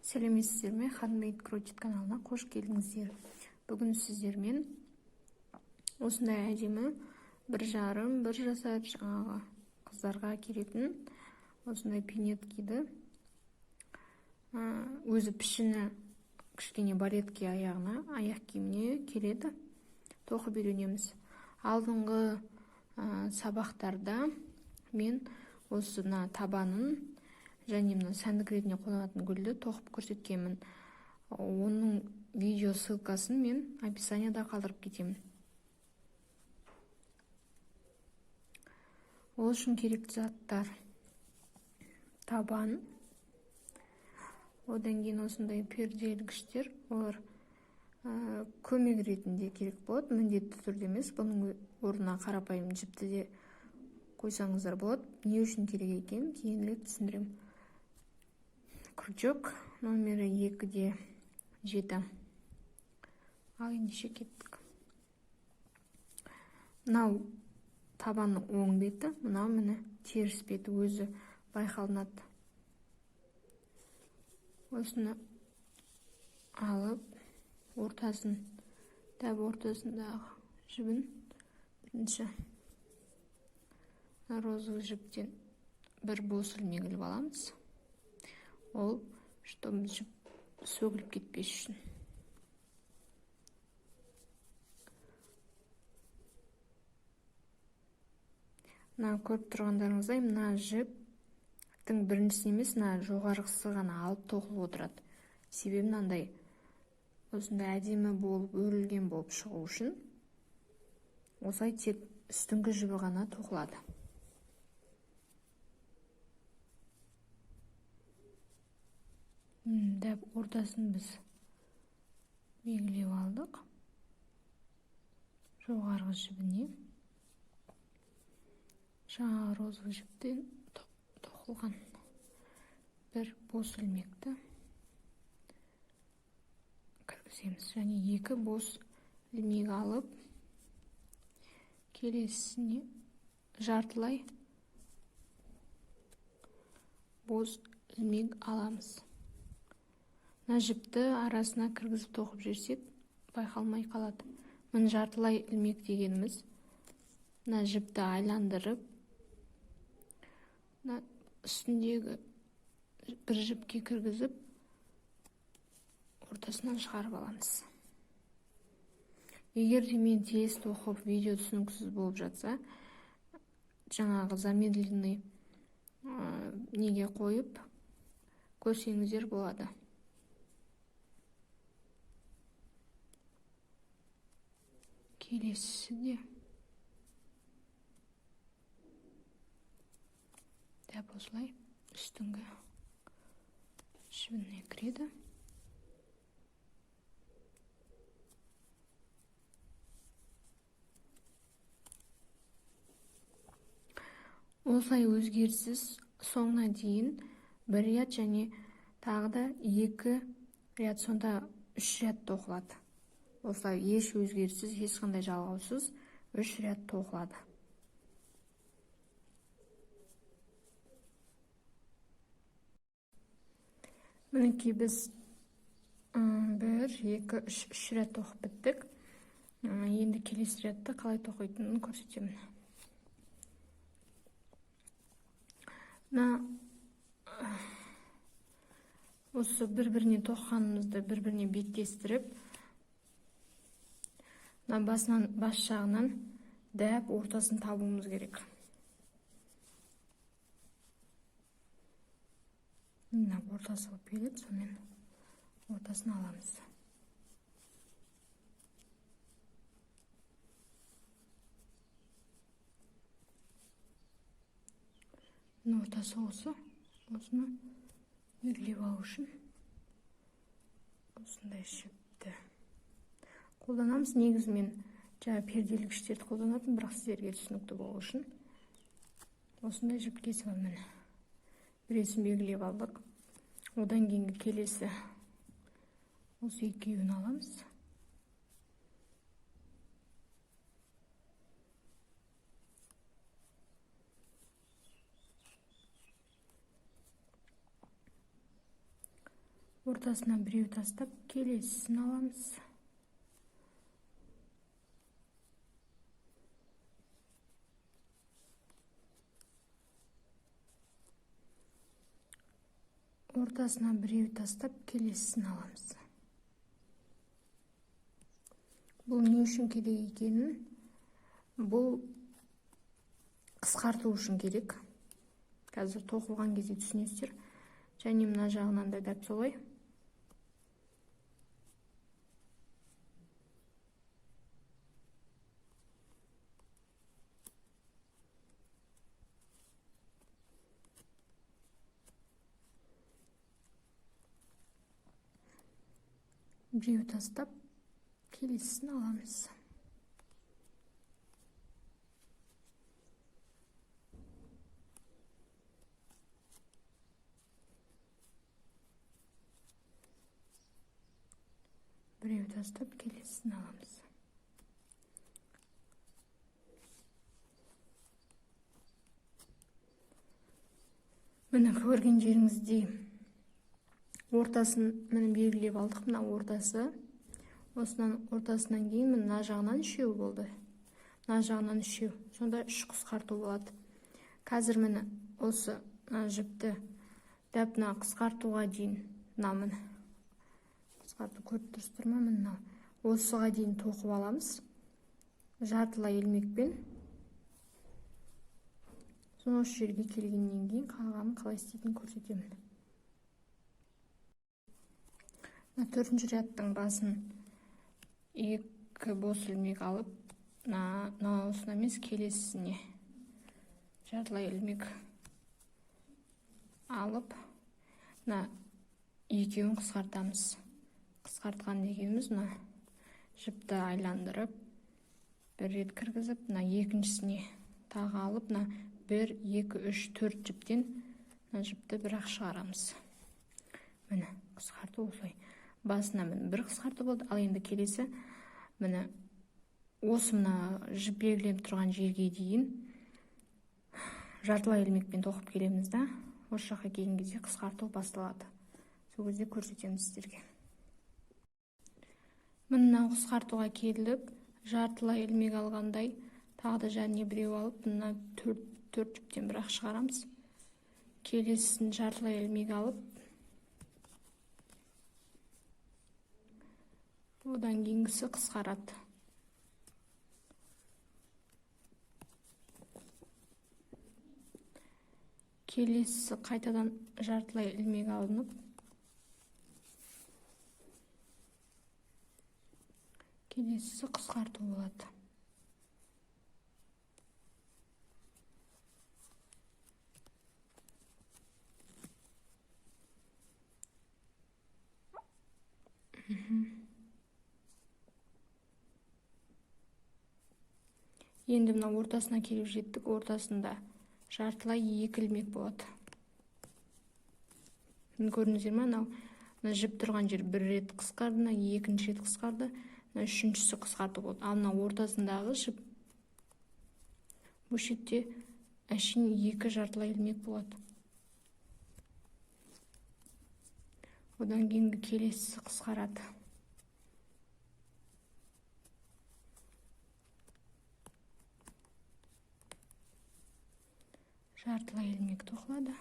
Сәлеметсіздер ме? Handmade Crochet каналына қош келдіңіздер. Бүгін сіздермен осындай әдемі 1,5, 1 жасар жаңағы қыздарға келетін осындай пинеткиді, өзі пішіні кішкене балетки аяғына, аяқ киіміне келеді, тоқып үйренеміз. Алдыңғы сабақтарда мен осы мына табанын және мына сәндік ретінде қолданатын гүлді тоқып көрсеткенмін. Оның видео ссылкасын мен описанияда қалдырып кетемін. Ол үшін керекті заттар: табан, одан кейін осындай перделгіштер, олар көмек ретінде керек болады, міндетті түрде емес. Бұның орнына қарапайым жіпті де қойсаңыздар болады. Не үшін керек екенін кейінірек түсіндіремін. Крючок номері 2,7. Ал ендеше кеттік. Мынау табанның оң беті, мынау міне теріс беті, өзі байқалынады. Осыны алып, ортасын, дәп ортасындағы жібін бірінші розовый жіптен бір бос ілмек іліп аламыз. Ол, чтобы жіп сөгіліп кетпес үшін. Мына көріп тұрғандарыңыздай, мына жіптің біріншісі емес, мына жоғарғысы ғана алып тоқылып отырады. Себебі мынандай осындай әдемі болып өрілген болып шығу үшін осылай тек үстіңгі жібі ғана тоқылады. Дәп ортасын біз белгілеп алдық. Жоғарғы жібіне жаңағы розовый жіптен тоқылған бір бос ілмекті кіргіземіз және екі бос ілмек алып, келесісіне жартылай бос ілмек аламыз. Мына жіпті арасына кіргізіп тоқып жіберсек, байқалмай қалады. Міне жартылай ілмек дегеніміз, мына жіпті айландырып, мына үстіндегі бір жіпке кіргізіп, ортасынан шығарып аламыз. Егер де мен тез тоқып, видео түсініксіз болып жатса, жаңағы замедленный неге қойып көрсеңіздер болады. Келесісі де дәп осылай үстіңгі жібіне кіреді. Осылай өзгеріссіз соңына дейін бір ряд және тағы да екі ряд, сонда 3 ряд тоқылады. Осылай еш өзгеріссіз, ешқандай жалғаусыз 3 ряд тоқылады. Мінекей біз 1, 2, 3, 3 ряд тоқып біттік. Енді келесі рядты қалай тоқитынын көрсетемін. Мына осы бір-біріне тоққанымызды бір-біріне беттестіріп, мына басынан, бас жағынан дәп ортасын табуымыз керек. Мына ортасы болып келеді, сонымен ортасын аламыз. Мына ортасы осы, осыны белгілеп алу үшін осындай жіпті қолданамыз. Негізі мен жаңа перделгіштерді қолданатын, бірақ сіздерге түсінікті болу үшін осындай жіп кесіп аламын. Міне біресін белгілеп алдық. Одан кейінгі келесі осы екеуін аламыз. Ортасынан біреу тастап, келесісін аламыз. Ортасынан біреу тастап, келесісін аламыз. Бұл не үшін керек екенін, бұл қысқарту үшін керек. Қазір тоқылған кезде түсінесіздер. Және мына жағынан да дәп солай. Біреу тастап, келесісін аламыз. Біреу тастап, келесісін аламыз. Міне көрген жеріңіздей ортасын міне белгілеп алдық. Мына ортасы. Осынан ортасынан кейін мына жағынан үшеу болды. Мына жағынан үшеу. Сонда үш қысқарту болады. Қазір міне осы мына жіпті дәп мына қысқартуға дейін мына міне қысқарту көріп тұрсыздар ма? Міне осыға дейін тоқып аламыз. Жартылай ілмекпен. Соны осы жерге келгеннен кейін қалғанын қалай істейтінін көрсетемін. Мына төртінші рядтың басын екі бос ілмек алып, мына осына емес, келесісіне жартылай ілмек алып, мына екеуін қысқартамыз. Қысқартқан дегеніміз мына жіпті айландырып, бір рет кіргізіп, мына екіншісіне тағы алып, мына 1, 2, 3, 4 жіптен мына жіпті бір-ақ шығарамыз. Міне қысқарту осылай. Басына міне бір қысқарту болды. Ал енді келесі міне осы мына жіп белгіленіп тұрған жерге дейін жартылай ілмекпен тоқып келеміз да, осы жаққа келген кезде қысқарту басталады. Сол кезде көрсетеміз сіздерге. Міне мынау қысқартуға келдік. Жартылай ілмек алғандай тағы да және біреу алып, мына төрт жіптен бір-ақ шығарамыз. Келесісін жартылай ілмек алып, одан кейінгісі қысқарады. Келесісі қайтадан жартылай ілмек алынып, келесісі қысқарту болады. Енді мына ортасына келіп жеттік. Ортасында жартылай екі ілмек болады. Міне көрдіңіздер ме? Мынау мына жіп тұрған жер бір рет қысқарды, мына екінші рет қысқарды, мына үшіншісі қысқарту болды. Ал мына ортасындағы жіп бұл шетте әшейін екі жартылай ілмек болады. Одан кейінгі келесісі қысқарады. Жартылай ілмек тоқылады.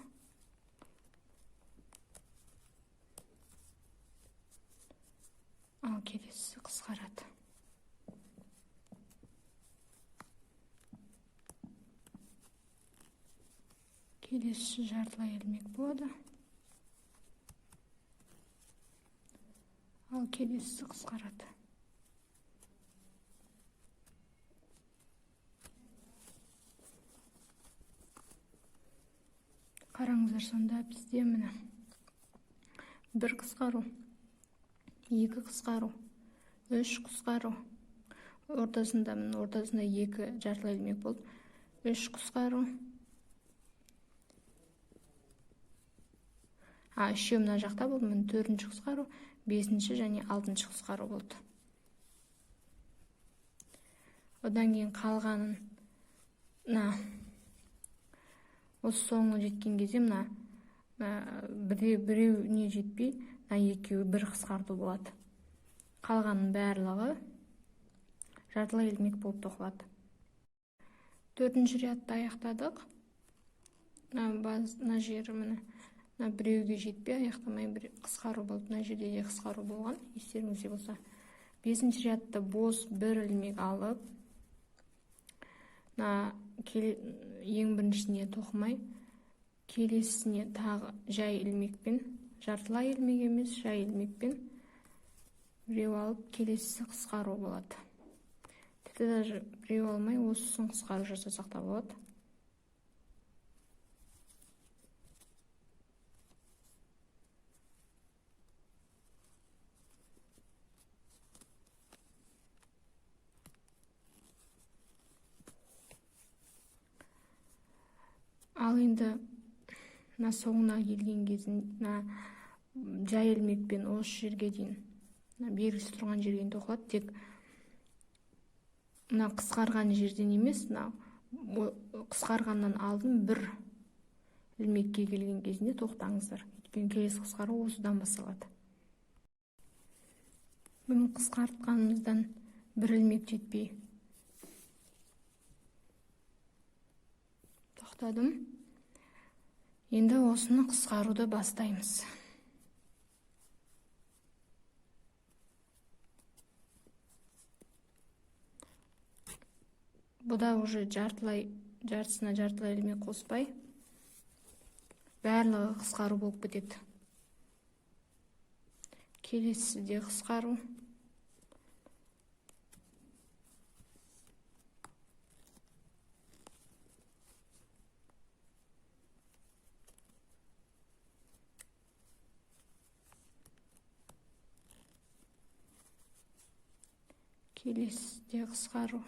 Ал келесісі қысқарады. Келесісі жартылай ілмек болады. Ал келесісі қысқарады. Қараңыздар, сонда бізде міне бір қысқару, екі қысқару, үш қысқару, ортасында міне ортасында екі жартылай ілмек болды, үш қысқару, үшеу мына жақта болды, міне төртінші қысқару, бесінші және алтыншы қысқару болды. Одан кейін қалғанын мына осы соңына жеткен кезде мына Біреуіне жетпей, мына екеуі бір қысқарту болады. Қалғанның барлығы жартылай ілмек болып тоқылады. Төртінші рядты аяқтадық. Мына жері міне, мына біреуге жетпей аяқтамай бір қысқару болды. Мына жерде де қысқару болған, естеріңізде болса. Бесінші рядты бос бір ілмек алып, мына ең біріншісіне тоқымай, келесісіне тағы жай ілмекпен, жартылай ілмек емес, жай ілмекпен біреу алып, келесісі қысқару болады. Тіпті даже біреу алмай, осысын қысқару жасасақ та болады. Ал енді мына соңына келген кезін, мына жай ілмекпен осы жерге дейін, мына белгісі тұрған жерге дейін тоқылады. Тек мына қысқарған жерден емес, мына қысқарғаннан алдын бір ілмекке келген кезінде тоқтаңыздар. Өйткені келесі қысқару осыдан басталады. Бұны қысқартқанымыздан бір ілмек жетпей тоқтадым. Енді осыны қысқаруды бастаймыз. Бұда уже жартылай, жартысына жартылай ілмек қоспай, барлығы қысқару болып кетеді. Келесі де қысқару. Келесі де қысқару.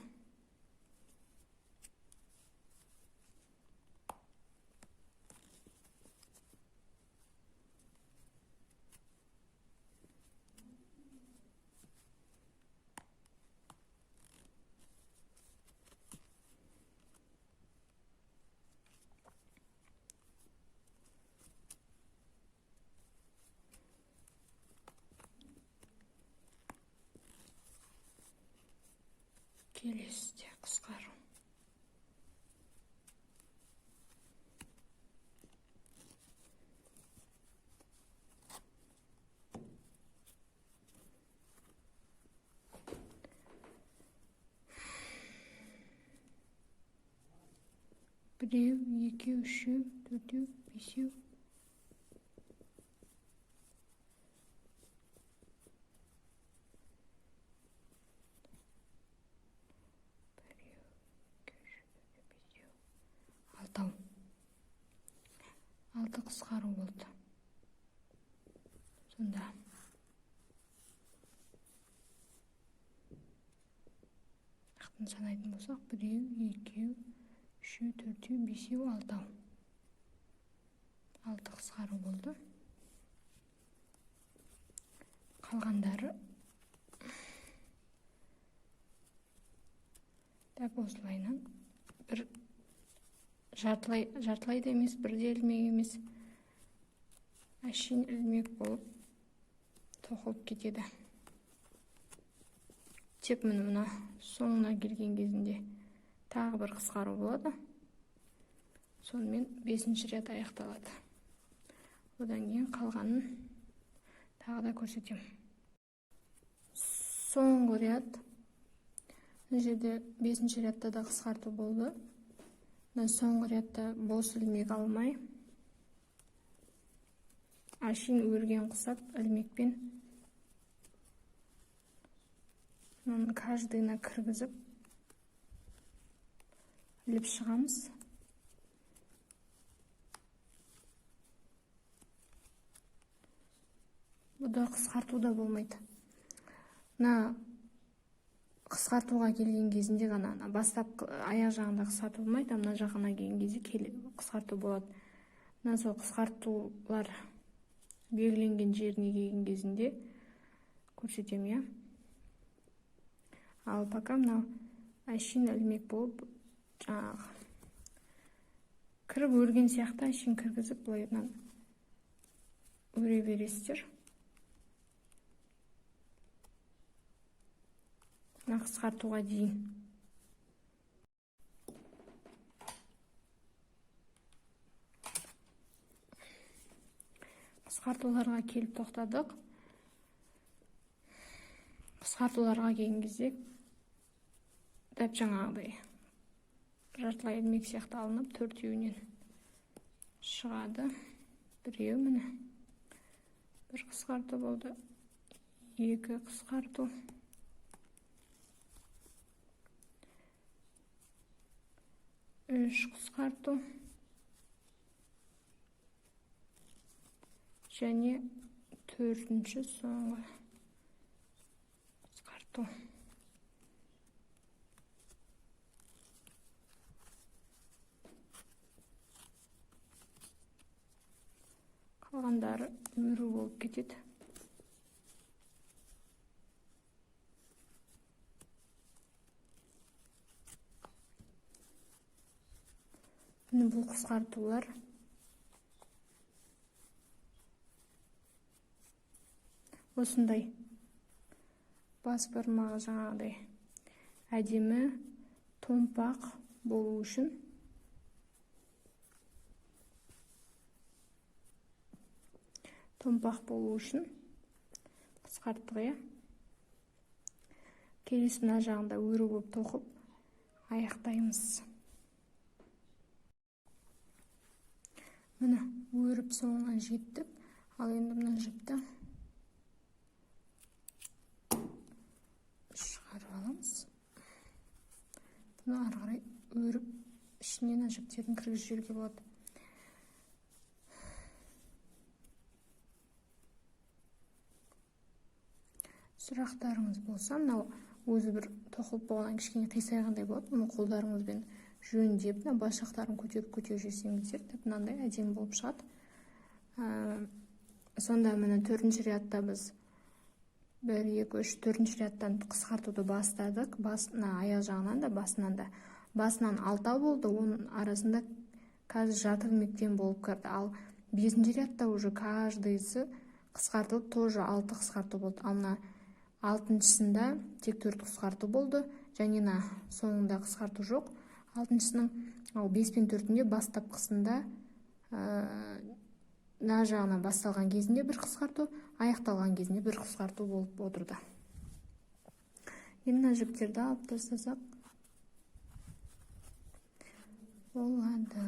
Келесі де қысқару. Біреу, екеу, үшеу, төртеу, бесеу. Алтау. Алты қысқару болды. Сонда ақтын санайтын болсақ, біреу, екеу, үшеу, төртеу, бесеу, алтау. Алты қысқару болды. Қалғандары дәп осылайынан бір жартылай, жартылай да емес, бір де ілмек емес, әшейін ілмек болып тоқылып кетеді. Тек міне мына соңына келген кезінде тағы бір қысқару болады. Сонымен бесінші ряд аяқталады. Одан кейін қалғанын тағы да көрсетемін. Соңғы ряд. Мына жерде бесінші рядта да қысқарту болды. Мына соңғы рядта бос ілмек алмай, әшейін өрген құсап ілмекпен мынаның каждыйына кіргізіп іліп шығамыз. Бұда қысқарту да болмайды. Мына қысқартуға келген кезінде ғана, ана бастапқы аяқ жағында қысқарту болмайды, а мына жағына келген кезде қысқарту болады. Мына сол қысқартулар белгіленген жеріне келген кезінде көрсетемін, иә. Ал пока мынау әшейін ілмек болып жаңағы кіріп өрген сияқты әшейін кіргізіп былайынан өре бересіздер. Мына қысқартуға дейін. Қысқартуларға келіп тоқтадық. Қысқартуларға келген кезде дәп жаңағыдай жартылай ілмек сияқты алынып төртеуінен шығады. Біреу міне. Бір қысқарту болды. Екі қысқарту. Үш қысқарту. Және төртінші соңғы қысқарту. Қалғандары өру болып кетеді. Міне бұл қысқартулар осындай бас бармағы жаңағыдай әдемі томпақ болу үшін қысқарттық, иә. Келесі мына жағында өру болып тоқып аяқтаймыз. Міне өріп соңына жеттік. Ал енді мына жіпті шығарып аламыз. Бұны ары қарай өріп ішіне мына жіптерін кіргізіп жіберуге болады. Сұрақтарыңыз болса, мынау өзі бір тоқылып болғаннан кішкене қисайғандай болады. Мұны қолдарыңызбен жөндеп, мына бас жақтарын көтеріп жіберсеңіздер, тіп мынандай әдемі болып шығады. Сонда міне төртінші рядта біз 1, 2, 3, төртінші рядтан қысқартуды бастадық. Мына аяқ жағынан да, басынан да. Басынан 6 болды, оның арасында қазір жарты ілмектен болып кірді. Ал бесінші рядта уже каждыйсы қысқартылып, тоже 6 қысқарту болды. Ал мына алтыншысында тек 4 қысқарту болды, және мына соңында қысқарту жоқ. Алтыншысының, ал 5 пен 4-інде бастапқысында мына жағынан басталған кезінде бір қысқарту, аяқталған кезінде бір қысқарту болып отырды. Енді мына жіптерді алып тастасақ болады.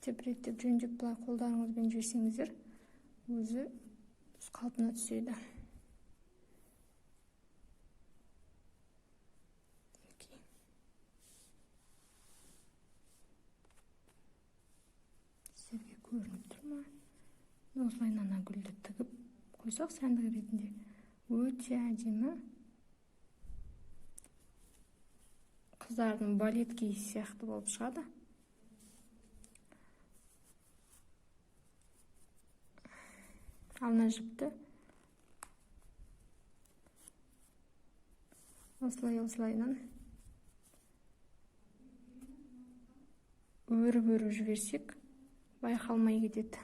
Реттеп жөндеп былай қолдарыңызбен жіберсеңіздер, өзі қалпына түседі. Сіздерге көрініп тұр ма? Осылай ана гүлді тігіп қойсақ сәндік ретінде өте әдемі. Қыздардың балет киесі сияқты болып шығады. Ал мына жіпті осылай осылайынан өріп жіберсек байқалмай кетеді.